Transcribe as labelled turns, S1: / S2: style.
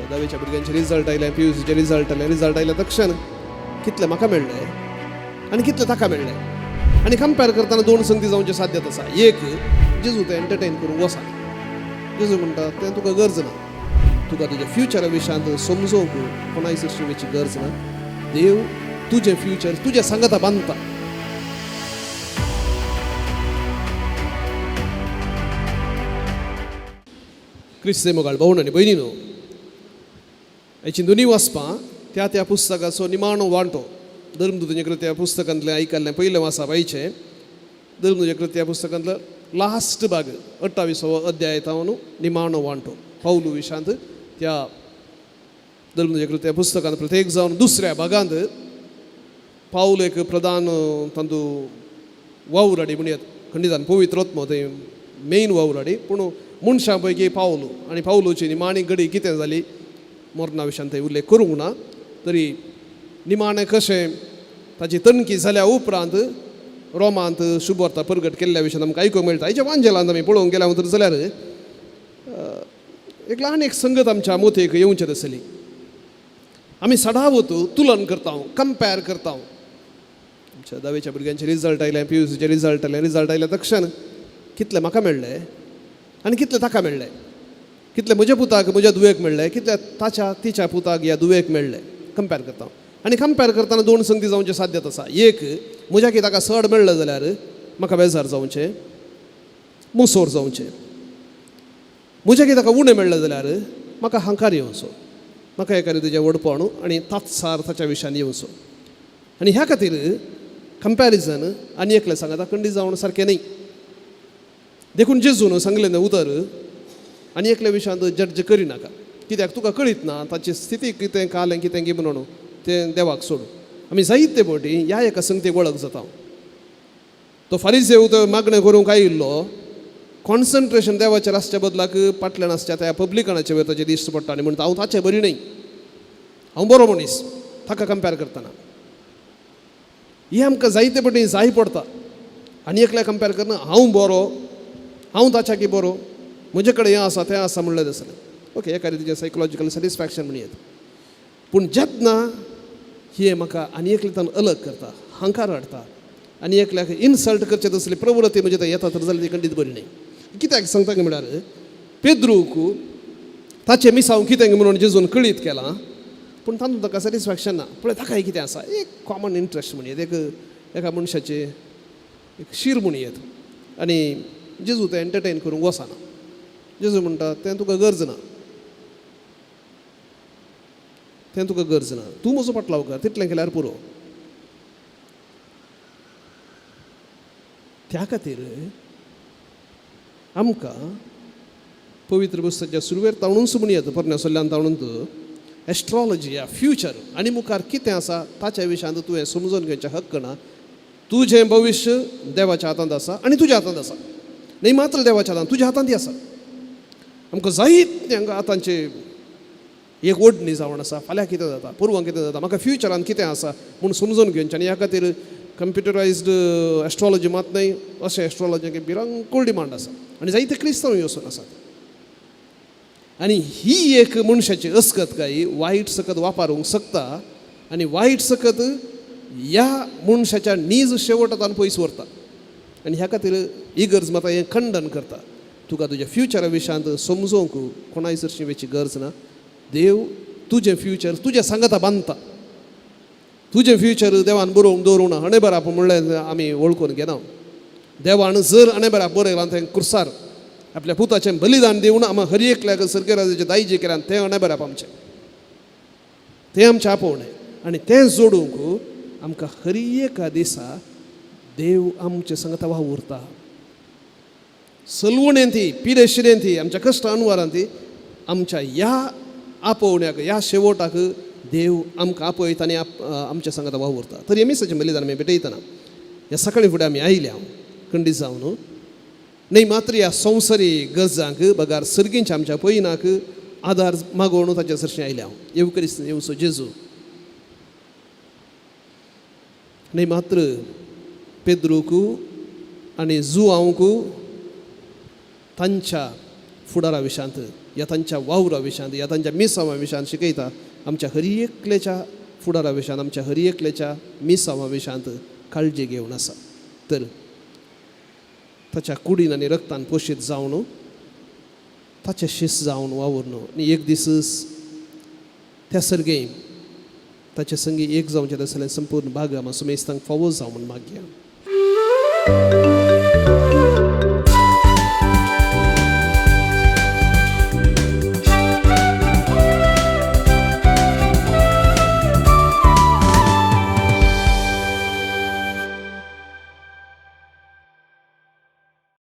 S1: आमच्या धावेच्या भुरग्यांचे रिजल्ट आयले, पीयूसीचे रिजल्ट आयले. रिजल्ट आयले तक्षण कितले म्हाका मेळ्ळे आनी कितले ताका मेळ्ळे आनी कंपेर करतना दोन संगती जावचे साध्यत आसा. एक, जेजू तें एंटरटेन करूंक वसा. जेजू म्हणटा तें तुका गरज ना, तुका तुज्या फ्युचरा विशयांत समजोवंक कोणाय सरशी गरज ना. देव तुजें फ्युचर तुज्या सांगाता बांदता. क्रिस्ते मोगाळ भावण आनी भयणीनो, हाची दोनी वाचपां त्या त्या पुस्तकाचो निमाणो वांटो धर्मदूतांच्या कृत्या पुस्तकांतलें आयकल्लें पयलें वाचप आयचें धर्मदूतांच्या कृत्या पुस्तकांतलो लास्ट भाग 28वो अध्याय तावन निमाणो वांटो पावलू विशांत त्या धर्मदूतांच्या कृत्या पुस्तकांत प्रत्येक जावन दुसऱ्या भागांत पावल एक प्रधान तांतू वावराडी म्हणयात, खंडितान पवित्र आत्मो थंय मेन वावराडी, पूण मनशां पैकी पावलू आनी पावलूची निमाणी घडी कितें जाली मरणा विशयान थंय उल्लेख करूंक ना, तरी निमाणें कशें ताची तणकी जाल्या उपरांत रोमांत शुभवार्ता परगट केल्ल्या विशयान आमकां आयकूंक मेळटा. हाच्या वांजेलांत आमी पळोवंक गेल्या तर जाल्यार एक ल्हान एक संगत आमच्या मोतयेक येवचें आसली. आमी सदावत तुलन करता, कंपेर करता. आमच्या धावेच्या भुरग्यांचे रिजल्ट आयले, पीयूसीचे रिजल्ट आयले. रिजल्ट आयले तक्षण कितले म्हाका मेळ्ळे आनी कितले ताका मेळ्ळे, कितले म्हज्या पुताक म्हज्या दुवेक मेळ्ळे, कितले ताच्या तिच्या पुताक ह्या दुवेक मेळ्ळे, कंपेर करता. आनी कंपेर करतना दोन संगती जावचें साध्यत आसा. एक, म्हज्या की ताका चड मेळ्ळें जाल्यार म्हाका बेजार जावचें, मुसोर जावचें. म्हज्या की ताका उणें मेळ्ळें जाल्यार म्हाका हांकार येवचो, म्हाका एका तुजें व्हडपण आनी तात्सार ताच्या विशयान येवचो. आनी ह्या खातीर कंपेरिजन आनी एकलें सांगता खंडीत जावन सारकें न्ही. देखून जेजून सांगलें उतर आनी एकल्या विशयांत जज करिनाका, कित्याक तुका कळीत ना ताची स्थिती कितें कालें कितें की म्हणून तें देवाक सोडून. आमी जायते फावटी ह्या एका संगतीक वळख जाता. तो फारीसेव तो मागणें करूंक आयिल्लो, कॉन्सन्ट्रेशन देवाचेर आसच्या बदलाक फाटल्यान आसच्या त्या पब्लिकानाचे वयर ताचेर दिश्ट पडटा आनी म्हणटा हांव ताचें बरी न्हय, हांव बरो मनीस ताका कंपेर करतना. हें आमकां जायते फावटी जाय पडटा. आनी एकल्या कंपेर करना, हांव बरो, हांव ताच्या की बरो, म्हजे कडेन हें आसा तें आसा म्हणलें आसलें. ओके, एका रितीचें सायकोलॉजिकल सॅटिस्फॅक्शन म्हणयेत. पूण जेन्ना हें म्हाका आनी एकल्यान अलग करता, हांकार हाडटा आनी एकल्याक इन्सल्ट करचें तसली प्रवृत्ती म्हजे थंय येता तर जाल्यार ती खंडीत बरी न्हय. कित्याक सांगता काय म्हळ्यार पेद्रूक ताचें मिसांव कितें म्हणून जेजून कळीत केलां, पूण तातूंत ताका सॅटिस्फॅक्शन ना. पळय ताकाय कितें आसा, एक कॉमन इंट्रस्ट म्हणयेत, एक एका मनशाचें एक शीर म्हणयेत. आनी जेजू तें एंटरटेन करूंक वचना. जेजू म्हणटा तें तुका गरज ना, तें तुका गरज ना, तूं म्हजो पाटलाव कर, तितलें केल्यार पुरो. त्या खातीर आमकां पवित्र पुस्तकाच्या सुरवेर ताणूनच म्हणयेत, पोरण्या सल्ल्यान ताणून एस्ट्रोलॉजी या फ्युचर आनी मुखार कितें आसा ताच्या विशयांत तुवें समजून घेवचें हक्क ना. तुजें भविश्य देवाच्या हातांत आसा आनी तुज्या हातांत आसा, न्हय मात्र देवाच्या हातांत, तुज्या हातांतय आसा. आमकां जायते हांगा आतांचे एक ओडणी जावन आसा, फाल्यां कितें जाता, पोरवां कितें जाता, म्हाका फ्युचरान कितें आसा म्हूण समजून घेवचें. आनी ह्या खातीर कंप्युटरायज्ड एस्ट्रोलॉजी मात न्हय, अशें एस्ट्रोलॉजीक भिरांकूळ डिमांड आसा आनी जायते क्रिस्तांव वचून आसात. आनी ही एक मनशाची अस्कत काय वायट सकत वापरूंक शकता आनी वायट सकत ह्या मनशाच्या नीज शेवटान पयस व्हरता. आनी ह्या खातीर इगर्ज मात हें खंडन करता. तुका तुज्या फ्युचरा विशयांत समजोवंक कोणाय सरशी वेची गरज ना. देव तुजें फ्युचर तुज्या सांगाता बांदता. तुजें फ्युचर देवान बरोवंक दवरूंक ना. अणेबराप म्हणलें आमी वळखून घेना. देवान जर अणेबराप बरयलां तें कुर्सार आपल्या पुताचें बलिदान दिवन आमी हर एकल्याक सर्गराजाचें दायजें केलां, तें अणेबराप आमचें, तें आमचें आपोवणें. आनी तें जोडूंक आमकां हर एका दिसा देव आमचे सांगता वावुरता. सलवणेंत पिरेशिरेंत आमच्या कश्ट अनवारांत आमच्या ह्या आपोवण्याक ह्या शेवटाक देव आमकां आपयता आनी आमच्या सांगाता वावुरता. तर मिसाचें बलिदान आमी भेटयतना ह्या सकाळीं फुडें आमी आयल्या खंडीत जावन न्हय मात्र ह्या संवसारी गरजांक बगार सर्गींच्या आमच्या पयनाक आदार मागोवन ताच्या सरशीं आयल्या हांव. येवकरीस्त येवचो जेजू न्हय मात्र पेद्रूक आनी जुआंवक तांच्या फुडारा विशयांत ह्या तांच्या वावरा विशयांत, ह्या तांच्या मिसांवा विशयांत शिकयता. आमच्या हरी एकल्याच्या फुडारा विशयांत, आमच्या हरी एकल्याच्या मिसांवा विशयांत काळजी घेवन आसा. तर ताच्या कुडीन आनी रक्तान पोशीत जावन, ताचे शीस जावन वावुरनो आनी एक दीस त्या सर्गे ताचे संगी एक जावचें तसलें संपूर्ण भाग आमा सुमेस्तांक फावो जावं म्हूण मागया.